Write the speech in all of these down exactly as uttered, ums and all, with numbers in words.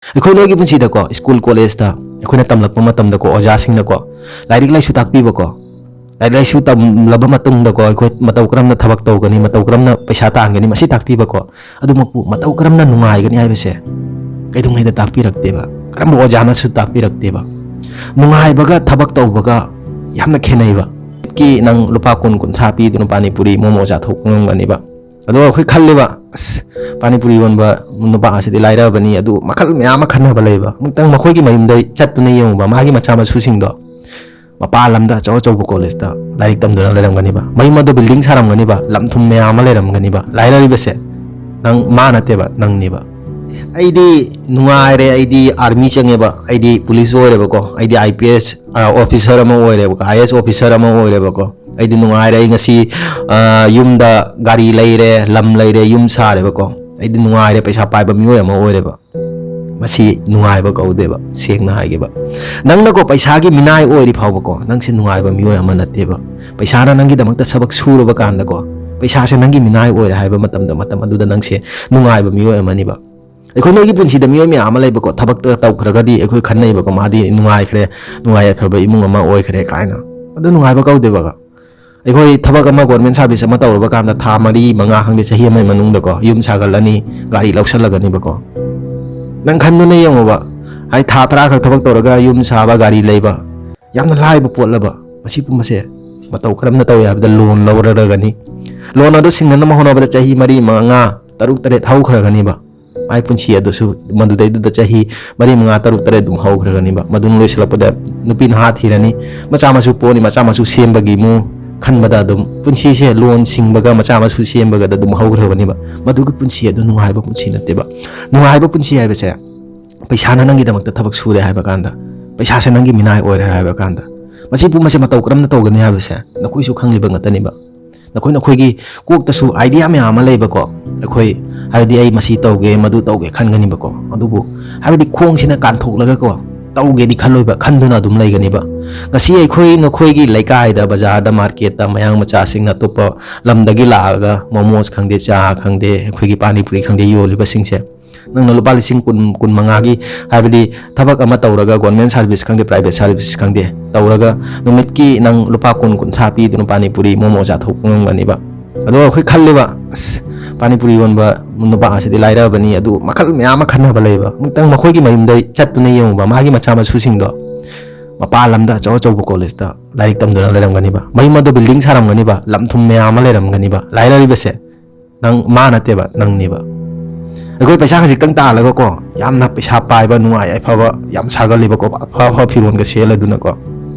ꯑꯩꯈꯣꯏ ꯅꯣꯏꯒꯤ ꯄꯨꯟꯁꯤꯗꯀꯣ, ꯁ꯭ꯀꯨꯜ ꯀꯣꯂꯦꯖꯇ ꯑꯩꯈꯣꯏꯅ ꯇꯝꯂꯛꯄ ꯃꯇꯝꯗꯀꯣ, ꯑꯣꯖꯥꯁꯤꯡꯅꯀꯣ ꯂꯥꯏꯔꯤꯛ ꯂꯥꯏꯁꯨ ꯇꯥꯛꯄꯤꯕꯀꯣ, ꯂꯥꯏꯔꯤꯛ ꯂꯥꯏꯁꯨ ꯇꯝꯂꯕ ꯃꯇꯨꯡꯗꯀꯣ, ꯑꯩꯈꯣꯏ ꯃꯇꯧ ꯀꯔꯝꯅ ꯊꯕꯛ ꯇꯧꯒꯅꯤ, ꯃꯇꯧ ꯀꯔꯝꯅ ꯄꯩꯁꯥ ꯇꯥꯟꯒꯅꯤ, ꯃꯁꯤ ꯇꯥꯛꯄꯤꯕꯀꯣ꯫ ꯑꯗꯨꯃꯛꯄꯨ ꯃꯇꯧ ꯀꯔꯝꯅ ꯅꯨꯡꯉꯥꯏꯒꯅꯤ ꯍꯥꯏꯕꯁꯦ ꯀꯩꯗꯧꯉꯩꯗ ꯇꯥꯛꯄꯤꯔꯛꯇꯦꯕ꯫ ꯀꯔꯝꯕ ꯑꯣꯖꯥꯅꯁꯨ ꯇꯥꯛꯄꯤꯔꯛꯇꯦꯕ꯫ ꯅꯨꯡꯉꯥꯏꯕꯒ ꯊꯕꯛ ꯇꯧꯕꯒ ꯌꯥꯝꯅ ꯈꯦꯠꯅꯩꯕ꯫ ꯀꯤ ꯅꯪ ꯂꯨꯄꯥ ꯀꯨꯟ, ꯀꯨꯟꯊ꯭ꯔꯥ ꯄꯤꯗꯨꯅ ꯄꯥꯅꯤꯄꯨꯔꯤ, ꯃꯣꯃꯣ ꯆꯥꯊꯣꯛꯄ ꯉꯝꯒꯅꯤꯕ꯫ ꯑꯗꯣ ꯑꯩꯈꯣꯏ ꯈꯜꯂꯦꯕ, "ꯑꯁ, ꯄꯥꯅꯤꯄꯨꯔꯤ ꯌꯣꯟꯕ ꯅꯨꯄꯥ ꯑꯁꯤꯗꯤ ꯂꯥꯏꯔꯕꯅꯤ, ꯑꯗꯨ ꯃꯈꯜ ꯃꯌꯥꯝ ꯑꯃ ꯈꯟꯅꯕ ꯂꯩꯕ꯫ ꯑꯃꯨꯛꯇꯪ ꯃꯈꯣꯏꯒꯤ ꯃꯌꯨꯝꯗ ꯆꯠꯇꯨꯅ ꯌꯦꯡꯉꯨꯕ, ꯃꯥꯒꯤ ꯃꯆꯥ ꯃꯁꯨꯁꯤꯡꯗꯣ ꯃꯄꯥꯟ ꯂꯝꯗ ꯑꯆꯧ ꯑꯆꯧꯕ ꯀꯣꯂꯦꯖꯇ ꯂꯥꯏꯔꯤꯛ ꯇꯝꯗꯨꯅ ꯂꯩꯔꯝꯒꯅꯤꯕ, ꯃꯌꯨꯝ ꯑꯗꯣ ꯕꯤꯜꯗꯤꯡ ꯁꯥꯔꯝꯒꯅꯤꯕ, ꯂꯝ ꯊꯨꯝ ꯃꯌꯥꯝ ꯑꯃ ꯂꯩꯔꯝꯒꯅꯤꯕ꯫ ꯂꯥꯏꯔꯔꯤꯕꯁꯦ ꯅꯪ, ꯃꯥ ꯅꯠꯇꯦꯕ, ꯅꯪꯅꯦꯕ꯫ ꯑꯩꯗꯤ ꯅꯨꯡꯉꯥꯏꯔꯦ, ꯑꯩꯗꯤ ꯑꯥꯔꯃꯤ ꯆꯪꯉꯦꯕ, ꯑꯩꯗꯤ ꯄꯨꯂꯤꯁ ꯑꯣꯏꯔꯦꯕꯀꯣ, ꯑꯩꯗꯤ ꯑꯥꯏ ꯄꯤ ꯑꯦꯁ ꯑꯣꯐꯤꯁꯔ ꯑꯃ ꯑꯣꯏꯔꯦꯕꯀꯣ, ꯑꯥꯏ ꯑꯦꯁ ꯑꯣꯐꯤꯁꯔ ꯑꯃ ꯑꯣꯏꯔꯦꯕꯀꯣ꯫ ꯑꯩꯗꯤ ꯅꯨꯡꯉꯥꯏꯔꯦ, ꯑꯩ ꯉꯁꯤ, ꯑ, ꯌꯨꯝꯗ ꯒꯥꯔꯤ ꯂꯩꯔꯦ, ꯂꯝ ꯂꯩꯔꯦ, ꯌꯨꯝ ꯁꯥꯔꯦꯕꯀꯣ꯫ ꯑꯩꯗꯤ ꯅꯨꯡꯉꯥꯏꯔꯦ, ꯄꯩꯁꯥ ꯄꯥꯏꯕ ꯃꯤꯑꯣꯏ ꯑꯃ ꯑꯣꯏꯔꯦꯕ꯫ ꯃꯁꯤ ꯅꯨꯡꯉꯥꯏꯕ ꯀꯧꯗꯦꯕ, ꯁꯦꯡꯅ ꯍꯥꯏꯒꯦꯕ꯫ ꯅꯪꯅꯀꯣ ꯄꯩꯁꯥꯒꯤ ꯃꯤꯅꯥꯏ ꯑꯣꯏꯔꯤ ꯐꯥꯎꯕꯀꯣ, ꯅꯪꯁꯦ ꯅꯨꯡꯉꯥꯏꯕ ꯃꯤꯑꯣꯏ ꯑꯃ ꯅꯠꯇꯦꯕ꯫ ꯄꯩꯁꯥꯅ ꯅꯪꯒꯤꯗꯃꯛꯇ ꯊꯕꯛ ꯁꯨꯔꯕ ꯀꯥꯟꯗꯀꯣ, ꯄꯩꯁꯥꯁꯦ ꯅꯪꯒꯤ ꯃꯤꯅꯥꯏ ꯑꯣꯏꯔꯦ ꯍꯥꯏꯕ ꯃꯇꯝꯗ, ꯃꯇꯝ ꯑꯗꯨꯗ ꯅꯪꯁꯦ ꯅꯨꯡꯉꯥꯏꯕ ꯃꯤꯑꯣꯏ ꯑꯃꯅꯤꯕ꯫ ꯑꯩꯈꯣꯏ ꯅꯣꯏꯒꯤ ꯄꯨꯟꯁꯤꯗ ꯃꯤꯑꯣꯏ ꯃꯌꯥꯝ ꯑꯃ ꯂꯩꯕꯀꯣ, ꯊꯕꯛꯇ ꯇꯧꯈ꯭ꯔꯒꯗꯤ ꯑꯩꯈꯣꯏ ꯈꯟꯅꯩꯕꯀꯣ, "ꯃꯥꯗꯤ ꯅꯨꯡꯉꯥꯏꯈ꯭ꯔꯦ, ꯅꯨꯡꯉꯥꯏ ꯌꯥꯏꯐꯕ ꯏꯃꯨꯡ ꯑꯃ ꯑꯣꯏꯈ꯭ꯔꯦ" ꯀꯥꯏꯅ꯫ ꯑꯗꯨ ꯅꯨꯡꯉꯥꯏꯕ ꯀꯧꯗꯦꯕ꯫ ꯑꯩꯈꯣꯏ ꯊꯕꯛ ꯑꯃ, ꯒꯣꯔꯃꯦꯟ ꯁꯥꯔꯚꯤꯁ ꯑꯃ ꯇꯧꯔꯕ ꯀꯥꯟꯗ ꯊꯥ ꯃꯔꯤ, ꯃꯉꯥ ꯈꯪꯗꯦ, ꯆꯍꯤ ꯑꯃꯒꯤ ꯃꯅꯨꯡꯗꯀꯣ, ꯌꯨꯝ ꯁꯥꯒꯠꯂꯅꯤ, ꯒꯥꯔꯤ ꯂꯧꯁꯜꯂꯒꯅꯤꯕꯀꯣ꯫ ꯅꯪ ꯈꯟꯗꯨꯅ ꯌꯦꯡꯉꯣꯕ, ꯍꯥꯏ, ꯊꯥ ꯇꯔꯥ ꯈꯛ ꯊꯕꯛ ꯇꯧꯔꯒ ꯌꯨꯝ ꯁꯥꯕ, ꯒꯥꯔꯤ ꯂꯩꯕ, ꯌꯥꯝꯅ ꯂꯥꯏꯕ ꯄꯣꯠꯂꯕ꯫ ꯃꯁꯤ ꯄꯨꯝꯕꯁꯦ ꯃꯇꯧ ꯀꯔꯝꯅ ꯇꯧꯏ ꯍꯥꯏꯕꯗ, ꯂꯣꯟ ꯂꯧꯔꯒꯅꯤ꯫ ꯂꯣꯟ ꯑꯗꯨ ꯁꯤꯡꯅꯅꯕ ꯍꯣꯠꯅꯕꯗ ꯆꯍꯤ ꯃꯔꯤ, ꯃꯉꯥ, ꯇꯔꯨꯛ, ꯇꯔꯦꯠ ꯍꯧꯈ꯭ꯔꯒꯅꯤꯕ꯫ ꯃꯥꯏ ꯄꯨꯟꯁꯤ ꯑꯗꯨꯁꯨ ꯃꯗꯨꯗꯩꯗꯨꯗ ꯆꯍꯤ ꯃꯔꯤ, ꯃꯉꯥ, ꯇꯔꯨꯛ, ꯇꯔꯦꯠ ꯑꯗꯨꯝ ꯍꯧꯈ꯭ꯔꯒꯅꯤꯕ꯫ ꯃꯗꯨ ꯂꯣꯏꯁꯤꯜꯂꯛꯄꯗ ꯅꯨꯄꯤ ꯅꯍꯥ ꯊꯤꯔꯅꯤ, ꯃꯆꯥ ꯃꯁꯨ ꯄꯣꯛꯑꯅꯤ, ꯃꯆꯥ ꯃꯁꯨ ꯁꯦꯝꯕꯒꯤ ꯑꯃꯨꯛ ꯈꯟꯕꯗ ꯑꯗꯨꯝ ꯄꯨꯟꯁꯤꯁꯦ ꯂꯣꯟ ꯁꯤꯡꯕꯒ ꯃꯆꯥ ꯃꯁꯨ ꯁꯦꯝꯕꯒꯗ ꯑꯗꯨꯝ ꯍꯧꯈ꯭ꯔꯕꯅꯦꯕ꯫ ꯃꯗꯨꯒꯤ ꯄꯨꯟꯁꯤ ꯑꯗꯨ ꯅꯨꯡꯉꯥꯏꯕ ꯄꯨꯟꯁꯤ ꯅꯠꯇꯦꯕ꯫ ꯅꯨꯡꯉꯥꯏꯕ ꯄꯨꯟꯁꯤ ꯍꯥꯏꯕꯁꯦ ꯄꯩꯁꯥꯅ ꯅꯪꯒꯤꯗꯃꯛꯇ ꯊꯕꯛ ꯁꯨꯔꯦ ꯍꯥꯏꯕ ꯀꯥꯟꯗ, ꯄꯩꯁꯥꯁꯦ ꯅꯪꯒꯤ ꯃꯤꯅꯥꯏ ꯑꯣꯏꯔꯦ ꯍꯥꯏꯕ ꯀꯥꯟꯗ, ꯃꯁꯤ ꯄꯨꯝꯕꯁꯦ ꯃꯇꯧ ꯀꯔꯝꯅ ꯇꯧꯒꯅꯤ ꯍꯥꯏꯕꯁꯦ ꯅꯈꯣꯏꯁꯨ ꯈꯪꯂꯤꯕ ꯉꯥꯛꯇꯅꯦꯕ꯫ ꯅꯈꯣꯏ ꯅꯈꯣꯏꯒꯤ ꯀꯣꯛꯇꯁꯨ ꯑꯥꯏꯗꯤꯌꯥ ꯃꯌꯥꯝ ꯑꯃ ꯂꯩꯕꯀꯣ꯫ ꯑꯩꯈꯣꯏ, ꯍꯥꯏꯕꯗꯤ, "ꯑꯩ ꯃꯁꯤ ꯇꯧꯒꯦ, ꯃꯗꯨ ꯇꯧꯒꯦ" ꯈꯟꯒꯅꯤꯕꯀꯣ꯫ ꯑꯗꯨꯕꯨ, ꯍꯥꯏꯕꯗꯤ, ꯈꯣꯡꯁꯤꯅ ꯀꯥꯟꯊꯣꯛꯂꯒꯀꯣ, ꯇꯧꯒꯦꯗꯤ ꯈꯜꯂꯣꯏꯕ, ꯈꯟꯗꯨꯅ ꯑꯗꯨꯝ ꯂꯩꯒꯅꯤꯕ꯫ ꯉꯁꯤ ꯑꯩꯈꯣꯏ ꯅꯈꯣꯏꯒꯤ ꯂꯩꯀꯥꯏꯗ, ꯕꯖꯥꯔꯗ, ꯃꯥꯔꯀꯦꯠꯇ ꯃꯌꯥꯡ ꯃꯆꯥꯁꯤꯡꯅ ꯑꯇꯣꯞꯄ ꯂꯝꯗꯒꯤ ꯂꯥꯛꯑꯒ ꯃꯣꯃꯣꯁ ꯈꯪꯗꯦ, ꯆꯥ ꯈꯪꯗꯦ, ꯑꯩꯈꯣꯏꯒꯤ ꯄꯥꯅꯤꯄꯨꯔꯤ ꯈꯪꯗꯦ ꯌꯣꯜꯂꯤꯕꯁꯤꯡꯁꯦ, ꯅꯪꯅ ꯂꯨꯄꯥ ꯂꯤꯁꯤꯡ ꯀꯨꯟ, ꯀꯨꯟ ꯃꯉꯥꯒꯤ, ꯍꯥꯏꯕꯗꯤ ꯊꯕꯛ ꯑꯃ ꯇꯧꯔꯒ, government service ꯈꯪꯗꯦ, private service ꯈꯪꯗꯦ, ꯇꯧꯔꯒ ꯅꯨꯃꯤꯠꯀꯤ ꯅꯪ ꯂꯨꯄꯥ ꯀꯨꯟ, ꯀꯨꯟꯊ꯭ꯔꯥ ꯄꯤꯗꯨꯅ ꯄꯥꯅꯤ ꯄꯨꯔꯤ, ꯃꯣꯃꯣ ꯆꯥꯊꯣꯛꯄ ꯉꯝꯒꯅꯤꯕ꯫ ꯑꯗꯣ ꯑꯩꯈꯣꯏ ꯈꯜꯂꯦꯕ, "ꯑꯁ, ꯄꯥꯅꯤ ꯄꯨꯔꯤ ꯌꯣꯟꯕ ꯅꯨꯄꯥ ꯑꯁꯤꯗꯤ ꯂꯥꯏꯔꯕꯅꯤ", ꯑꯗꯨ ꯃꯈꯜ ꯃꯌꯥꯝ ꯑꯃ ꯈꯟꯅꯕ ꯂꯩꯕ꯫ ꯑꯃꯨꯛꯇꯪ ꯃꯈꯣꯏꯒꯤ ꯃꯌꯨꯝꯗ ꯆꯠꯇꯨꯅ ꯌꯦꯡꯉꯨꯕ, ꯃꯥꯒꯤ ꯃꯆꯥ ꯃꯁꯨꯁꯤꯡꯗꯣ ꯃꯄꯥꯟ ꯂꯝꯗ ꯑꯆꯧ ꯑꯆꯧꯕ collegeꯇ ꯂꯥꯏꯔꯤꯛ ꯇꯝꯗꯨꯅ ꯂꯩꯔꯝꯒꯅꯤꯕ, ꯃꯌꯨꯝ ꯑꯗꯣ building ꯁꯥꯔꯝꯒꯅꯤꯕ, ꯂꯝ ꯊꯨꯝ ꯃꯌꯥꯝ ꯑꯃ ꯂꯩꯔꯝꯒꯅꯤꯕ꯫ ꯂꯥꯏꯔꯔꯤꯕꯁꯦ ꯅꯪ, ꯃꯥ ꯅꯠꯇꯦꯕ, ꯅꯪꯅꯦꯕ꯫ ꯑꯩꯈꯣꯏ ꯄꯩꯁꯥ ꯈꯖꯤꯛꯇꯪ ꯇꯥꯜꯂꯒꯀꯣ, ꯌꯥꯝꯅ ꯄꯩꯁꯥ ꯄꯥꯏꯕ, ꯅꯨꯡꯉꯥꯏ ꯌꯥꯏꯐꯕ, ꯌꯥꯝ ꯁꯥꯒꯜꯂꯤꯕꯀꯣ, ꯑꯐ ꯑꯐꯕ ꯐꯤꯔꯣꯜꯒ ꯁꯦꯠꯂꯗꯨꯅꯀꯣ,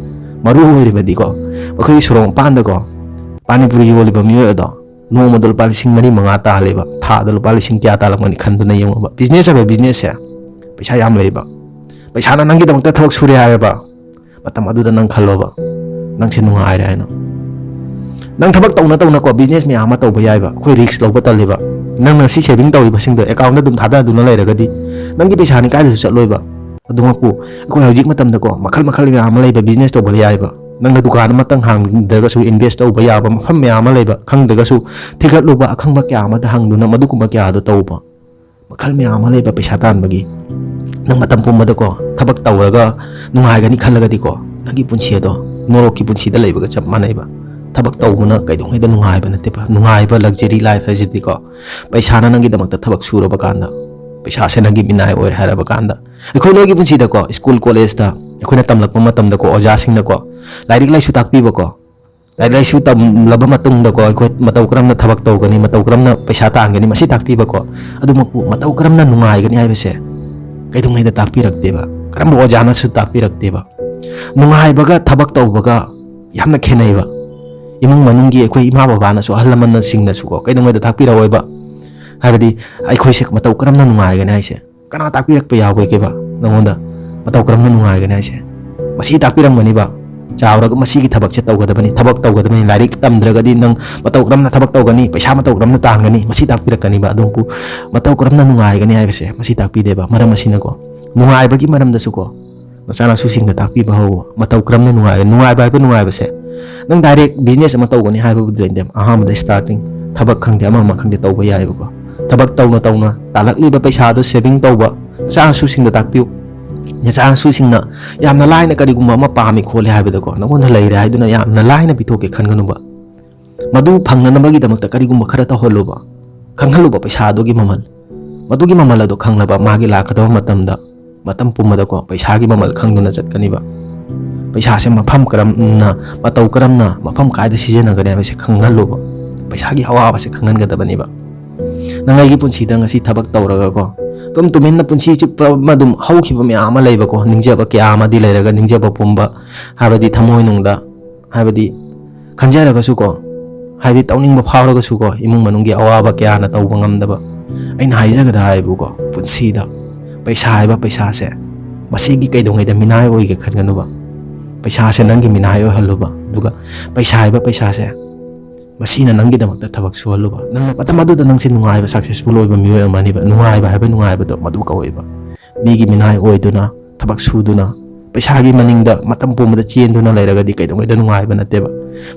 ꯃꯔꯨ ꯑꯣꯏꯔꯤꯕꯗꯤꯀꯣ, ꯑꯩꯈꯣꯏꯒꯤ ꯁꯣꯔꯣꯛ ꯃꯄꯥꯟꯗꯀꯣ ꯄꯥꯅꯤꯄꯨꯔꯤ ꯌꯣꯜꯂꯤꯕ ꯃꯤꯑꯣꯏ ꯑꯗꯣ ꯅꯣꯡꯃꯗ ꯂꯨꯄꯥ ꯂꯤꯁꯤꯡ ꯃꯔꯤ ꯃꯉꯥ ꯇꯥꯜꯂꯦꯕ, ꯊꯥꯗ ꯂꯨꯄꯥ ꯂꯤꯁꯤꯡ ꯀꯌꯥ ꯇꯥꯜꯂꯝꯒꯅꯤ ꯈꯟꯗꯨꯅ ꯌꯦꯡꯉꯣꯕ꯫ Business ꯍꯥꯏꯕ businessꯁꯦ ꯄꯩꯁꯥ ꯌꯥꯝ ꯂꯩꯕ, ꯄꯩꯁꯥꯅ ꯅꯪꯒꯤꯗꯃꯛꯇ ꯊꯕꯛ ꯁꯨꯔꯦ ꯍꯥꯏꯔꯕ, ꯃꯇꯝ ꯑꯗꯨꯗ ꯅꯪ ꯈꯜꯂꯣꯕ, ꯅꯪꯁꯦ ꯅꯨꯡꯉꯥꯏꯔꯦ ꯍꯥꯏꯅ꯫ ꯅꯪ ꯊꯕꯛ ꯇꯧꯅ ꯇꯧꯅꯀꯣ, business ꯃꯌꯥꯝ ꯑꯃ ꯇꯧꯕ ꯌꯥꯏꯕ꯫ ꯑꯩꯈꯣꯏ risk ꯂꯧꯕ ꯇꯜꯂꯤꯕ꯫ ꯅꯪꯅ ꯁꯤ saving ꯇꯧꯔꯤꯕꯁꯤꯡꯗꯣ accountꯇ ꯑꯗꯨꯝ ꯊꯥꯗꯗꯨꯅ ꯂꯩꯔꯒꯗꯤ ꯅꯪꯒꯤ ꯄꯩꯁꯥꯅꯤ ꯀꯥꯏꯗꯁꯨ ꯆꯠꯂꯣꯏꯕ꯫ ꯑꯗꯨꯃꯛꯄꯨ ꯑꯩꯈꯣꯏ ꯍꯧꯖꯤꯛ ꯃꯇꯝꯗꯀꯣ ꯃꯈꯜ ꯃꯈꯜ ꯃꯌꯥꯝ ꯑꯃ ꯂꯩꯕ, business ꯇꯧꯕ ꯌꯥꯏꯕ꯫ ꯅꯪꯅ ꯗꯨꯀꯥꯟ ꯑꯃꯇꯪ ꯍꯥꯡꯗ꯭ꯔꯒꯁꯨ invest ꯇꯧꯕ ꯌꯥꯕ ꯃꯐꯝ ꯃꯌꯥꯝ ꯑꯃ ꯂꯩꯕ, ꯈꯪꯗ꯭ꯔꯒꯁꯨ ꯊꯤꯒꯠꯂꯨꯕ, ꯑꯈꯪꯕ ꯀꯌꯥ ꯑꯃꯗ ꯍꯪꯗꯨꯅ ꯃꯗꯨꯒꯨꯝꯕ ꯀꯌꯥꯗꯣ ꯇꯧꯕ꯫ ꯃꯈꯜ ꯃꯌꯥꯝ ꯑꯃ ꯂꯩꯕ ꯄꯩꯁꯥ ꯇꯥꯟꯕꯒꯤ꯫ ꯅꯪ ꯃꯇꯝ ꯄꯨꯝꯕꯗꯀꯣ ꯊꯕꯛ ꯇꯧꯔꯒ ꯅꯨꯡꯉꯥꯏꯒꯅꯤ ꯈꯜꯂꯒꯗꯤꯀꯣ, ꯅꯪꯒꯤ ꯄꯨꯟꯁꯤ ꯑꯗꯣ ꯅꯣꯔꯣꯛꯀꯤ ꯄꯨꯟꯁꯤꯗ ꯂꯩꯕꯒ ꯆꯞ ꯃꯥꯟꯅꯩꯕ꯫ ꯊꯕꯛ ꯇꯧꯕꯅ ꯀꯩꯗꯧꯉꯩꯗ ꯅꯨꯡꯉꯥꯏꯕ ꯅꯠꯇꯦꯕ꯫ ꯅꯨꯡꯉꯥꯏꯕ luxury life ꯍꯥꯏꯁꯤꯗꯤꯀꯣ, ꯄꯩꯁꯥꯅ ꯅꯪꯒꯤꯗꯃꯛꯇ ꯊꯕꯛ ꯁꯨꯔꯕ ꯀꯥꯟꯗ, ꯄꯩꯁꯥꯁꯦ ꯅꯪꯒꯤ ꯃꯤꯅꯥꯏ ꯑꯣꯏꯔꯦ ꯍꯥꯏꯔꯕ ꯀꯥꯟꯗ꯫ ꯑꯩꯈꯣꯏ ꯅꯣꯏꯒꯤ ꯄꯨꯟꯁꯤꯗꯀꯣ, school collegeꯇ ꯑꯩꯈꯣꯏꯅ ꯇꯝꯂꯛꯄ ꯃꯇꯝꯗꯀꯣ, ꯑꯣꯖꯥꯁꯤꯡꯅꯀꯣ ꯂꯥꯏꯔꯤꯛ ꯂꯥꯏꯁꯨ ꯇꯥꯛꯄꯤꯕꯀꯣ, ꯂꯥꯏꯔꯤꯛ ꯂꯥꯏꯁꯨ ꯇꯝꯂꯕ ꯃꯇꯨꯡꯗꯀꯣ ꯑꯩꯈꯣꯏ ꯃꯇꯧ ꯀꯔꯝꯅ ꯊꯕꯛ ꯇꯧꯒꯅꯤ, ꯃꯇꯧ ꯀꯔꯝꯅ ꯄꯩꯁꯥ ꯇꯥꯟꯒꯅꯤ, ꯃꯁꯤ ꯇꯥꯛꯄꯤꯕꯀꯣ꯫ ꯑꯗꯨꯃꯛꯄꯨ ꯃꯇꯧ ꯀꯔꯝꯅ ꯅꯨꯡꯉꯥꯏꯒꯅꯤ ꯍꯥꯏꯕꯁꯦ ꯀꯩꯗꯧꯉꯩꯗ ꯇꯥꯛꯄꯤꯔꯛꯇꯦꯕ꯫ ꯀꯔꯝꯕ ꯑꯣꯖꯥꯅꯁꯨ ꯇꯥꯛꯄꯤꯔꯛꯇꯦꯕ꯫ ꯅꯨꯡꯉꯥꯏꯕꯒ ꯊꯕꯛ ꯇꯧꯕꯒ ꯌꯥꯝꯅ ꯈꯦꯠꯅꯩꯕ꯫ ꯏꯃꯨꯡ ꯃꯅꯨꯡꯒꯤ ꯑꯩꯈꯣꯏ ꯏꯃꯥ ꯕꯕꯥꯅꯁꯨ, ꯑꯍꯜ ꯂꯃꯟꯁꯤꯡꯅꯁꯨꯀꯣ ꯀꯩꯗꯧꯉꯩꯗ ꯇꯥꯛꯄꯤꯔꯛꯑꯣꯏꯕ꯫ ꯍꯥꯏꯕꯗꯤ ꯑꯩꯈꯣꯏꯁꯦ ꯃꯇꯧ ꯀꯔꯝꯅ ꯅꯨꯡꯉꯥꯏꯒꯅꯤ ꯍꯥꯏꯁꯦ ꯀꯅꯥ ꯇꯥꯛꯄꯤꯔꯛꯄ ꯌꯥꯎꯒꯦꯕ ꯅꯪꯉꯣꯟꯗ? ꯃꯇꯧ ꯀꯔꯝꯅ ꯅꯨꯡꯉꯥꯏꯒꯅꯤ ꯍꯥꯏꯁꯦ ꯃꯁꯤ ꯇꯥꯛꯄꯤꯔꯝꯒꯅꯤꯕ꯫ ꯆꯥꯎꯔꯒ ꯃꯁꯤꯒꯤ ꯊꯕꯛꯁꯦ ꯇꯧꯒꯗꯕꯅꯤ, ꯊꯕꯛ ꯇꯧꯒꯗꯕꯅꯤ, ꯂꯥꯏꯔꯤꯛ ꯇꯝꯗ꯭ꯔꯒꯗꯤ ꯅꯪ ꯃꯇꯧ ꯀꯔꯝꯅ ꯊꯕꯛ ꯇꯧꯒꯅꯤ, ꯄꯩꯁꯥ ꯃꯇꯧ ꯀꯔꯝꯅ ꯇꯥꯟꯒꯅꯤ, ꯃꯁꯤ ꯇꯥꯛꯄꯤꯔꯛꯀꯅꯤꯕ꯫ ꯑꯗꯨꯕꯨ ꯃꯇꯧ ꯀꯔꯝꯅ ꯅꯨꯡꯉꯥꯏꯒꯅꯤ ꯍꯥꯏꯕꯁꯦ ꯃꯁꯤ ꯇꯥꯛꯄꯤꯗꯦꯕ꯫ ꯃꯔꯝ ꯑꯁꯤꯅꯀꯣ, ꯅꯨꯡꯉꯥꯏꯕꯒꯤ ꯃꯔꯝꯗꯁꯨꯀꯣ ꯅꯆꯥꯅꯁꯨꯁꯤꯡꯗ ꯇꯥꯛꯄꯤꯕ ꯍꯧꯕ꯫ ꯃꯇꯧ ꯀꯔꯝꯅ ꯅꯨꯡꯉꯥꯏꯒꯅꯤ? ꯅꯨꯡꯉꯥꯏꯕ ꯍꯥꯏꯕ ꯅꯨꯡꯉꯥꯏꯕꯁꯦ ꯅꯪ direct business ꯑꯃ ꯇꯧꯒꯅꯤ ꯍꯥꯏꯕꯕꯨꯗꯤ ꯂꯩꯇꯦ꯫ ꯑꯍꯥꯟꯕꯗ starting ꯊꯕꯛ ꯈꯪꯗꯦ, ꯑꯃ ꯑꯃ ꯈꯪꯗꯦ, ꯇꯧꯕ ꯌꯥꯏꯑꯕꯀꯣ꯫ ꯊꯕꯛ ꯇꯧꯅ ꯇꯧꯅ ꯇꯥꯜꯂꯛꯂꯤꯕ ꯄꯩꯁꯥꯗꯣ saving ꯇꯧꯕ꯫ ꯅꯆꯥꯅꯁꯨꯁꯤꯡꯗ ꯇꯥꯛꯄꯤꯌꯨ꯫ ꯅꯆꯥꯅꯁꯨꯁꯤꯡꯅ ꯌꯥꯝꯅ ꯂꯥꯏꯅ ꯀꯔꯤꯒꯨꯝꯕ ꯑꯃ ꯄꯥꯝꯃꯤ ꯈꯣꯠꯂꯤ ꯍꯥꯏꯕꯗꯀꯣ, ꯅꯉꯣꯟꯗ ꯂꯩꯔꯦ ꯍꯥꯏꯗꯨꯅ ꯌꯥꯝꯅ ꯂꯥꯏꯅ ꯄꯤꯊꯣꯛꯀꯦ ꯈꯟꯒꯅꯨꯕ꯫ ꯃꯗꯨ ꯐꯪꯅꯅꯕꯒꯤꯗꯃꯛꯇ ꯀꯔꯤꯒꯨꯝꯕ ꯈꯔ ꯇꯧꯍꯜꯂꯨꯕ꯫ ꯈꯪꯍꯜꯂꯨꯕ ꯄꯩꯁꯥ ꯑꯗꯨꯒꯤ ꯃꯃꯜ꯫ ꯃꯗꯨꯒꯤ ꯃꯃꯜ ꯑꯗꯨ ꯈꯪꯂꯕ ꯃꯥꯒꯤ ꯂꯥꯛꯀꯗꯕ ꯃꯇꯝꯗ, ꯃꯇꯝ ꯄꯨꯝꯕꯗꯀꯣ ꯄꯩꯁꯥꯒꯤ ꯃꯃꯜ ꯈꯪꯗꯨꯅ ꯆꯠꯀꯅꯤꯕ꯫ ꯄꯩꯁꯥꯁꯦ ꯃꯐꯝ ꯀꯔꯝꯅ, ꯃꯇꯧ ꯀꯔꯝꯅ, ꯃꯐꯝ ꯀꯥꯏꯗ ꯁꯤꯖꯤꯟꯅꯒꯅꯤ ꯍꯥꯏꯕꯁꯦ ꯈꯪꯍꯜꯂꯨꯕ꯫ ꯄꯩꯁꯥꯒꯤ ꯑꯋꯥꯕꯁꯦ ꯈꯪꯍꯟꯒꯗꯕꯅꯦꯕ꯫ ꯅꯪ ꯑꯩꯒꯤ ꯄꯨꯟꯁꯤꯗ ꯉꯁꯤ ꯊꯕꯛ ꯇꯧꯔꯒꯀꯣ, ꯇꯨꯝ ꯇꯨꯃꯤꯟꯅ ꯄꯨꯟꯁꯤ ꯆꯨꯞꯄ ꯑꯃ ꯑꯗꯨꯝ ꯍꯧꯈꯤꯕ ꯃꯌꯥꯝ ꯑꯃ ꯂꯩꯕꯀꯣ, ꯅꯤꯡꯖꯕ ꯀꯌꯥ ꯑꯃꯗꯤ ꯂꯩꯔꯒ, ꯅꯤꯡꯖꯕ ꯄꯨꯝꯕ, ꯍꯥꯏꯕꯗꯤ ꯊꯃꯣꯏꯅꯨꯡꯗ, ꯍꯥꯏꯕꯗꯤ ꯈꯟꯖꯔꯒꯁꯨꯀꯣ, ꯍꯥꯏꯕꯗꯤ ꯇꯧꯅꯤꯡꯕ ꯐꯥꯎꯔꯒꯁꯨꯀꯣ, ꯏꯃꯨꯡ ꯃꯅꯨꯡꯒꯤ ꯑꯋꯥꯕ ꯀꯌꯥꯅ ꯇꯧꯕ ꯉꯝꯗꯕ꯫ ꯑꯩꯅ ꯍꯥꯏꯖꯒꯗ ꯍꯥꯏꯕꯨꯀꯣ, ꯄꯨꯟꯁꯤꯗ ꯄꯩꯁꯥ ꯍꯥꯏꯕ ꯄꯩꯁꯥꯁꯦ ꯃꯁꯤꯒꯤ ꯀꯩꯗꯧꯉꯩꯗ ꯃꯤꯅꯥꯏ ꯑꯣꯏꯒꯦ ꯈꯟꯒꯅꯨꯕ꯫ ꯄꯩꯁꯥꯁꯦ ꯅꯪꯒꯤ ꯃꯤꯅꯥꯏ ꯑꯣꯏꯍꯜꯂꯨꯕ, ꯑꯗꯨꯒ ꯄꯩꯁꯥ ꯍꯥꯏꯕ ꯄꯩꯁꯥꯁꯦ ꯃꯁꯤꯅ ꯅꯪꯒꯤꯗꯃꯛꯇ ꯊꯕꯛ ꯁꯨꯍꯜꯂꯨꯕ꯫ ꯅꯪꯅ ꯃꯇꯝ ꯑꯗꯨꯗ ꯅꯪꯁꯦ ꯅꯨꯡꯉꯥꯏꯕ, successful ꯑꯣꯏꯕ ꯃꯤꯑꯣꯏ ꯑꯃꯅꯦꯕ꯫ ꯅꯨꯡꯉꯥꯏꯕ ꯍꯥꯏꯕ ꯅꯨꯡꯉꯥꯏꯕꯗꯣ ꯃꯗꯨ ꯀꯧꯋꯦꯕ꯫ ꯃꯤꯒꯤ ꯃꯤꯅꯥꯏ ꯑꯣꯏꯗꯨꯅ, ꯊꯕꯛ ꯁꯨꯗꯨꯅ, ꯄꯩꯁꯥꯒꯤ ꯃꯅꯤꯡꯗ ꯃꯇꯝ ꯄꯨꯝꯕꯗ ꯆꯦꯟꯗꯨꯅ ꯂꯩꯔꯒꯗꯤ ꯀꯩꯗꯧꯉꯩꯗ ꯅꯨꯡꯉꯥꯏꯕ ꯅꯠꯇꯦꯕ꯫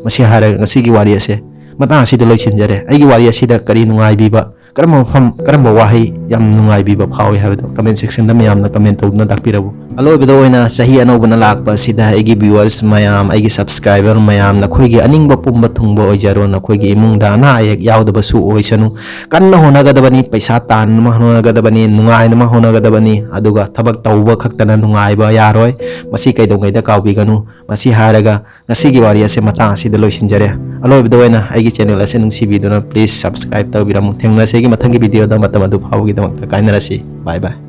ꯃꯁꯤ ꯍꯥꯏꯔꯒ ꯉꯁꯤꯒꯤ ꯋꯥꯔꯤ ꯑꯁꯦ ꯃꯇꯥꯡ ꯑꯁꯤꯗ ꯂꯣꯏꯁꯤꯟꯖꯔꯦ꯫ ꯑꯩꯒꯤ ꯋꯥꯔꯤ ꯑꯁꯤꯗ ꯀꯔꯤ ꯅꯨꯡꯉꯥꯏꯕꯤꯕ, ꯀꯔꯝꯕ ꯃꯐꯝ, ꯀꯔꯝꯕ ꯋꯥꯍꯩ ꯌꯥꯝ ꯅꯨꯡꯉꯥꯏꯕꯤꯕ ꯐꯥꯎꯏ ꯍꯥꯏꯕꯗꯣ comment sectionꯗ ꯃꯌꯥꯝꯅ comment ꯇꯧꯗꯨꯅ ꯇꯥꯛꯄꯤꯔꯛꯎ꯫ ꯑꯂꯣꯏꯕꯗ ꯑꯣꯏꯅ, ꯆꯍꯤ ꯑꯅꯧꯕꯅ ꯂꯥꯛꯄ ꯑꯁꯤꯗ ꯑꯩꯒꯤ viewers ꯃꯌꯥꯝ, ꯑꯩꯒꯤ subscriber ꯃꯌꯥꯝ, ꯅꯈꯣꯏꯒꯤ ꯑꯅꯤꯡꯕ ꯄꯨꯝꯕ ꯊꯨꯡꯕ ꯑꯣꯏꯖꯔꯣ, ꯅꯈꯣꯏꯒꯤ ꯏꯃꯨꯡꯗ ꯑꯅꯥ ꯑꯌꯦꯛ ꯌꯥꯎꯗꯕꯁꯨ ꯑꯣꯏꯁꯅꯨ꯫ ꯀꯟꯅ ꯍꯣꯠꯅꯒꯗꯕꯅꯤ, ꯄꯩꯁꯥ ꯇꯥꯟꯅꯕ ꯍꯣꯠꯅꯒꯗꯕꯅꯤ, ꯅꯨꯡꯉꯥꯏꯅꯕ ꯍꯣꯠꯅꯒꯗꯕꯅꯤ, ꯑꯗꯨꯒ ꯊꯕꯛ ꯇꯧꯕ ꯈꯛꯇꯅ ꯅꯨꯡꯉꯥꯏꯕ ꯌꯥꯔꯣꯏ꯫ ꯃꯁꯤ ꯀꯩꯗꯧꯉꯩꯗ ꯀꯥꯎꯕꯤꯒꯅꯨ꯫ ꯃꯁꯤ ꯍꯥꯏꯔꯒ ꯉꯁꯤꯒꯤ ꯋꯥꯔꯤ ꯑꯁꯦ ꯃꯇꯥꯡ ꯑꯁꯤꯗ ꯂꯣꯏꯁꯤꯟꯖꯔꯦ꯫ ꯑꯂꯣꯏꯕꯗ ꯑꯣꯏꯅ ꯑꯩꯒꯤ channel ꯑꯁꯦ ꯅꯨꯡꯁꯤꯕꯤꯗꯨꯅ please subscribe ꯇꯧꯕꯤꯔꯝꯃꯨ꯫ ꯊꯦꯡꯅꯔꯁꯤ ꯑꯩꯒꯤ ꯃꯊꯪꯒꯤ videoꯗ꯫ ꯃꯇꯝ ꯑꯗꯨ ꯐꯥꯎꯕꯒꯤꯗꯃꯛꯇ ꯀꯥꯏꯅꯔꯁꯤ꯫ Bye bye꯫